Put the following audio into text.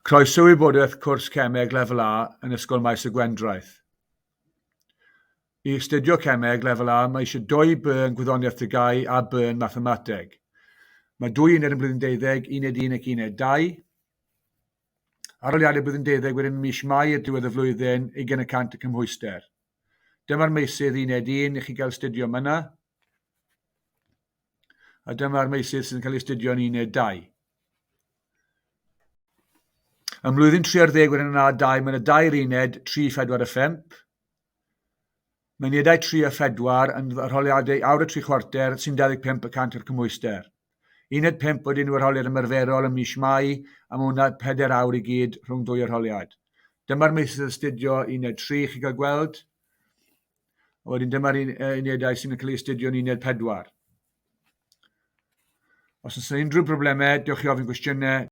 Croeso i wybodaeth cwrs Cemeg Lefel A yn Ysgol Maes y Gwendraeth. I astudio Cemeg Lefel A mae eisiau dwy B yn Gwyddoniaeth TGAU a B yn Mathemateg. Mae dwy uned yn blwyddyn deuddeg, uned 1 ac uned 2. Arholiadau blwyddyn deuddeg wedyn mis Mai i'r diwedd y flwyddyn, 20% y cymhwyster. Dyma'r meysydd uned 1 i chi gael astudio myna. A dyma'r meysydd sydd yn cael ei astudio yn uned 2. Ym mlwyddyn 3 ar ddeg wedyn yn A2, mae yna dair uned, 3, 4 a 5. Mae unedau 3 a 4 yn arholiadau awr a 3 chwarter sy'n 25 y cant o'r cymhwyster. Uned 5 wedyn yw arholiad ymarferol ym mis Mai a mae hwnna 4 awr i gyd rhwng dwy arholiad. Dyma'r meysydd astudio uned 3 chi gael gweld. A wedyn dyma'r un, unedau sy'n cael ei astudio yn uned 4. Os oes unrhyw broblemau, dewch i ofyn gwestiynau.